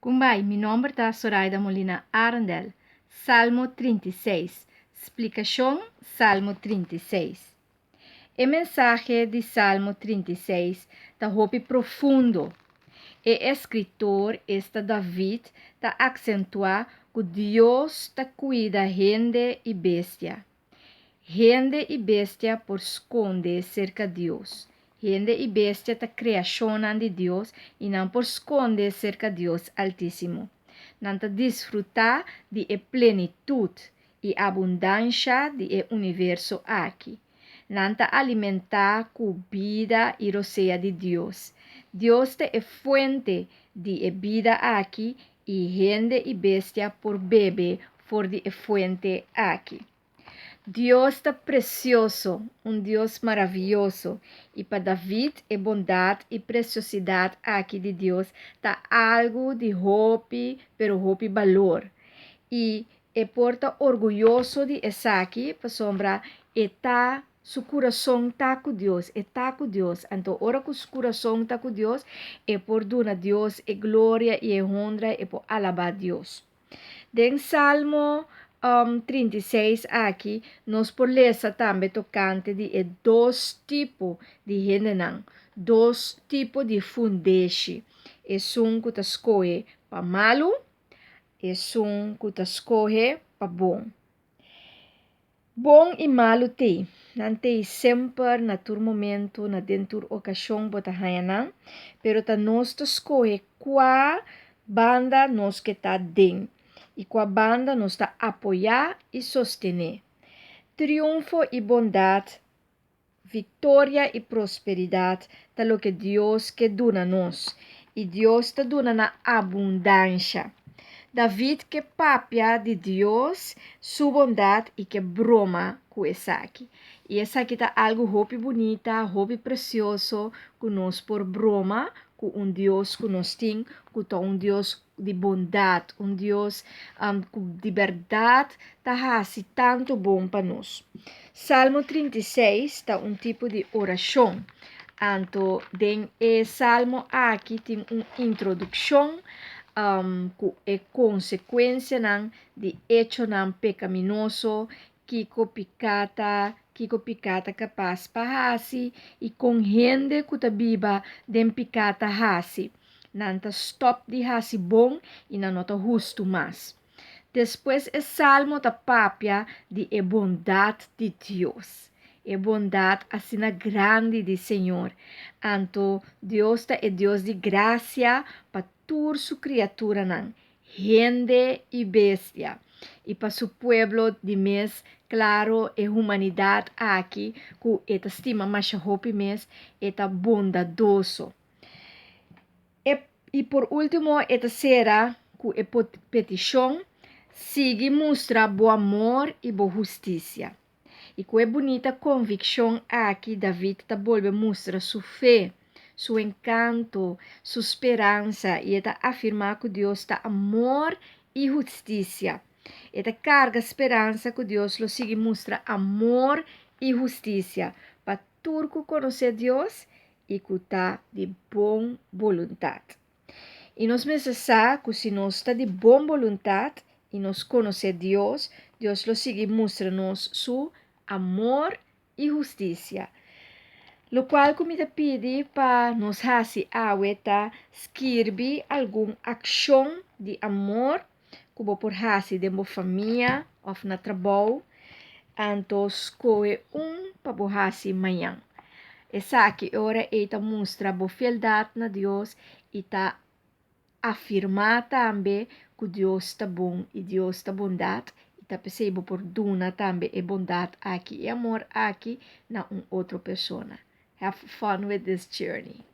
Kumbai, mi nomber ta Soraida Molina Arendel. Salmo 36. Splikashon Salmo 36. E mensahe di Salmo 36 ta hopi profundo. E eskritor, esta David, ta aksentuá ku Dios ta kuida hende i bestia. Hende i bestia por skonde serka Dios. Hende i bestia ta kreashonnan di Dios i nan por skonde serka Dios Altísimo. Nan ta disfrutá di e plenitut i abundansha di e universo aki. Nan ta alimentá ku bida i rosea di Dios. Dios ta e fuente di e bida aki i hende i bestia por bebe for di e fuente aki. Dios ta presioso, un Dios maravioso, i pa David e bondat i presiosidat aki di Dios ta algu di hopi, pero hopi balor. I e por ta orguyoso di esaki pasobra e ta su kurason ta ku Dios, e ta ku Dios. Anto ora ku su kurason ta ku Dios, e por duna Dios e gloria i e honra, e por alabá Dios. Den Salmo 36 aki nos por lesa tambe tokante di e dos tipo di hendenan, dos tipo di fundeshi: esun ku ta skohe pa malu, esun ku ta skohe pa bon. Bon i malu t'ei. Nan t'ei semper, na tur momento, na den tur okashon bo ta haña nan, pero ta nos ta skohe kua banda nos ke ta den i kua banda nos ta apoyá i sostené. Triunfo i bondat, viktoria i prosperidat ta loke Dios ke duna nos, i Dios ta duna na abundansha. David ke papia di Dios su bondat i ke broma ku esaki. I esaki ta algu hopi bunita, hopi presioso ku nos por broma ku un Dios ku nos tin, ku ta un Dios di bondat, un Dios ku di bèrdat ta hasi tantu bon pa nos. Salmo 36 ta un tipo di orashon. Anto den e salmo aki tin un introdukshon ku e konsekuensianan di echonan pekaminoso, kiko piká ta, kiko piká ta kapas pa hasi i kon hende ku ta biba den piká ta hasi. Nan ta stòp di hasi bon i nan no ta hustu mas. Despues e salmo ta papia di e bondat di Dios. E bondat asina grandi di Señor. Anto Dios ta e Dios di grasia pa tur su kriaturanan, hende i bestia, i pa su pueblo di mes, klaro e humanidat aki ku e ta stima masha hopi mes, e ta bondadoso. E i por último e ta sera ku e petishon, Sigui mustra bo amor i bo hustisia. I ku e bunita konvikshon aki David ta bolbe mustra su fe, su enkanto, su speransa i e ta afirmá ku Dios ta amor i hustisia. E ta karga speransa ku Dios lo sigui mustra amor i hustisia pa tur ku konosé Dios i ku ta di bon boluntat. I nos mester sa ku si nos ta di bon boluntat i nos konosé Dios, Dios lo sigui mustra nos su amor i hustisia. Lokual ku mi ta pidi pa nos hasi awe ta skirbi algun akshon di amor ku bo por hasi den bo famia òf na trabou, anto skohe un pa bo hasi mañan. Esaki e ora ei ta mustra bo fieldat na Dios i ta afirmá tambe ku Dios ta bon i Dios ta bondat i ta p'esei bo por duna tambe e bondat aki i amor aki na un otro persona. Have fun with this journey!